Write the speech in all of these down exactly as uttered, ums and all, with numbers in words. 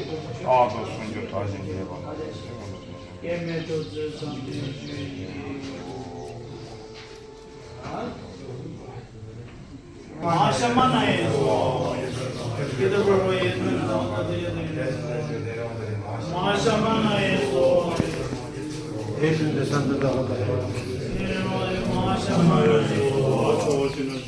རྟག་ཏུ་སྲུང་སྐྱོབ་དར་ཞིང་རྒྱས་པ་ལ་སྐྱེ་མེད་ཐོབ་ཚུལ་བསམ་དོན་ཞུས་ཡིན། མ་ཧཱ་ཤ་མ་ན་ཡེ་སྭཱ་ཧཱ། ཀི་ཏི་པྲ་པ་ཡེ་ཏུན་ཏ་ཏ་ཡེ་ཏུན། མ་ཧཱ་ཤ་མ་ན་ཡེ་སྭཱ་ཧཱ། ཨེ་ཏུན་ཏ་སན་ཏ་ཏ་ཧ་ཏ་ཧ། མ་ཧཱ་ཤ་མ་ན་ཡེ་སྭཱ་ཧཱ།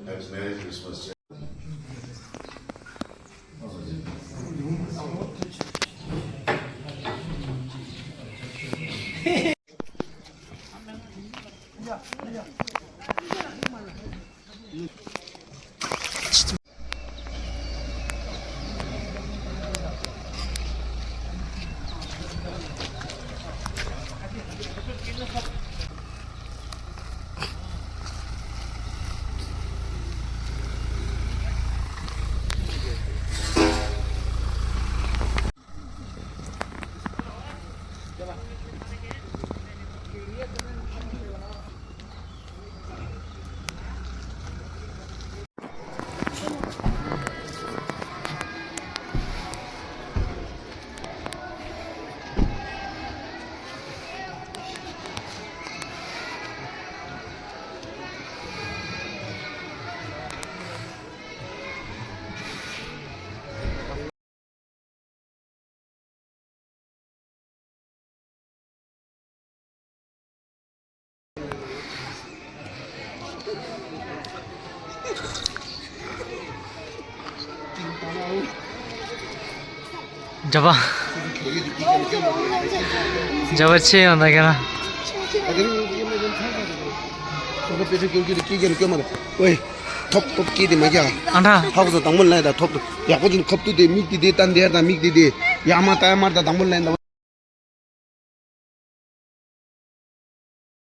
Happy Merry Christmas. འདྲ་པ། འདྲ་པ་ཆེ་ཡང་ད་ག་ན། ཨོའི། ཐོབ་ཐོབ་སྐྱིད་དེ་མ་རྒྱ། ཨ་འདྲ། ཧ་གོ་སོང་། དང་པོ་ལན་ད་ཐོབ་ཐོབ་ཡག་པོ་ཅིག་ཁབ་ཏུ་དེ་མིག་དེ་དེ་ལྟ་འདེར་དང་མིག་དེ་དེ་ཡ་མ་ལྟ་ཡ་མར་ད་དང་པོ་ལན་ད།